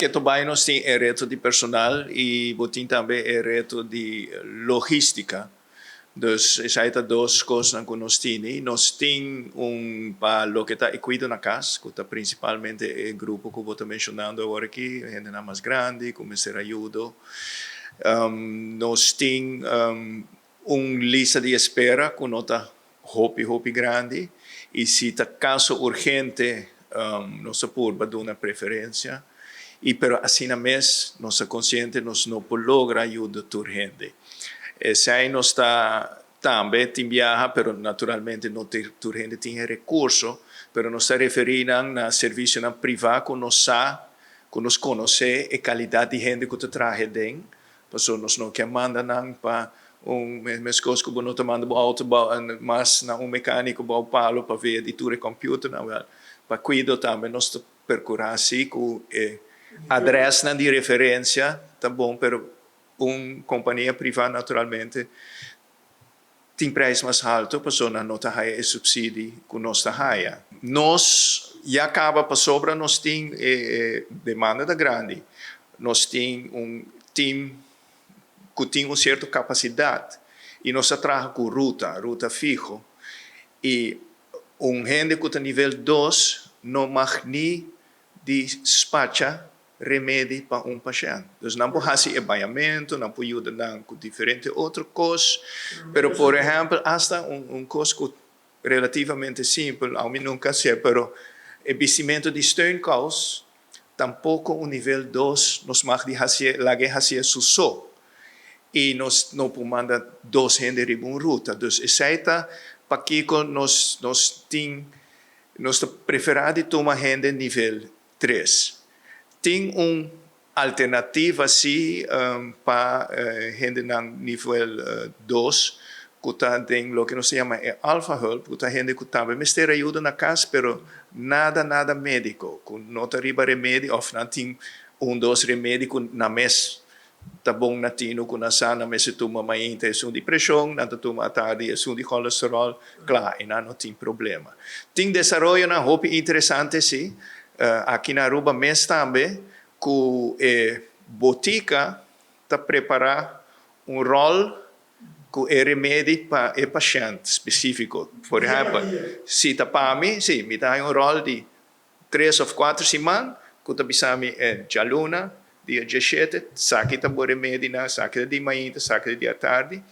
Keto bai nos tin e reto di personal y bo tin tambe e reto di logistica. Dus esey ta dos cos cu nos tin. Nos tin un pa loke ta e cuido na cas, cu ta principalmente e grupo cu bo ta mencionando awor aki, hende mas grandi, cu mester ayudo. Nos tin un lista di espera cu no ta hopi hopi grandi y si ta caso urgente, nos por duna preferencia. Y pero asina mes, nos ta consciente, nos no por logra yuda tur hende. Esey nos ta tambe tin biaha, pero naturalmente no tur hende tin recurso, pero nos ta referiendo na servicio na priva cu nos sa, cu nos conoce e calidad di hende cu ta traha den, paso nos no kier manda nan pa un mescos cu no ta manda auto mas na un mecanico bou palo pa ver di tur computer na wel. Pa cuido tambe nos ta percura si cu e adres na di referencia ta bon, pero un compania priva naturalmente tin prijs mas halto, paso nan no ta haya e subsidio cu nos ta haya. Nos ya caba pasobra nos tin demanda ta grandi. Nos tin un team cu tin un cierto capacidad y nos ta traha cu ruta, ruta fiho. Y un hende cu ta nivel 2 no mag ni despacha remedi pa un paciente. Dus nan por haci e bañamento, nan por yuda nan cu diferente otro cos, pero por ehempel, hasta un cos relativamente simpel, ami nunca sa, pero e bistimento di steunkous, tampoco un nivel 2 nos mag di haci, lag'e haci su so. Y nos no por manda dos hende riba un ruta. Dus esey ta pakico nos ta prefera di tuma hende nivel 3. Tin un alternativa si pa hende na nivel 2, cu ta den loke nos ta yama e alfa hulp, cu ta hende cu tambe mester ayudo na cas, pero nada nada medico, cu no ta riba remedi of nan tin un, dos remedi cu nan mes ta bon na tino, cu nan sa nan mester tuma mainta esun di presion, nan ta tuma atardi esun di colesterol, cla, y nan no tin problema. Tin desaroyo nan hopi interesante si, aki na Aruba mes tambe, cu e botica ta prepara un rol cu e remedi pa e paciente specifico. Por ehempel, si ta pa mi, si, mi ta un rol di 3 of 4 siman, cu ta bisa mi dialuna, dia 17, esaki ta bo remedi na, esaki di mainta, esaki di atardi.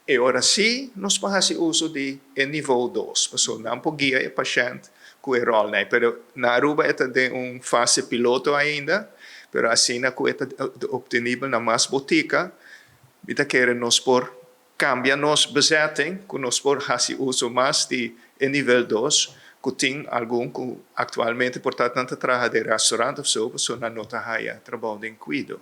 Y ora si, nos por haci uso di e nivel 2, paso nan por guia e paciente cu e rol, ne? Pero na Aruba e ta den un fase piloto ainda, pero asina cu ta obtenibel na mas botica, mi ta kere nos por cambia nos bezetting, cu nos por haci uso mas di e nivel 2, cu tin algun cu actualmente por ta nan ta traha den restaurant of so, paso nan no ta haya trabou den cuido.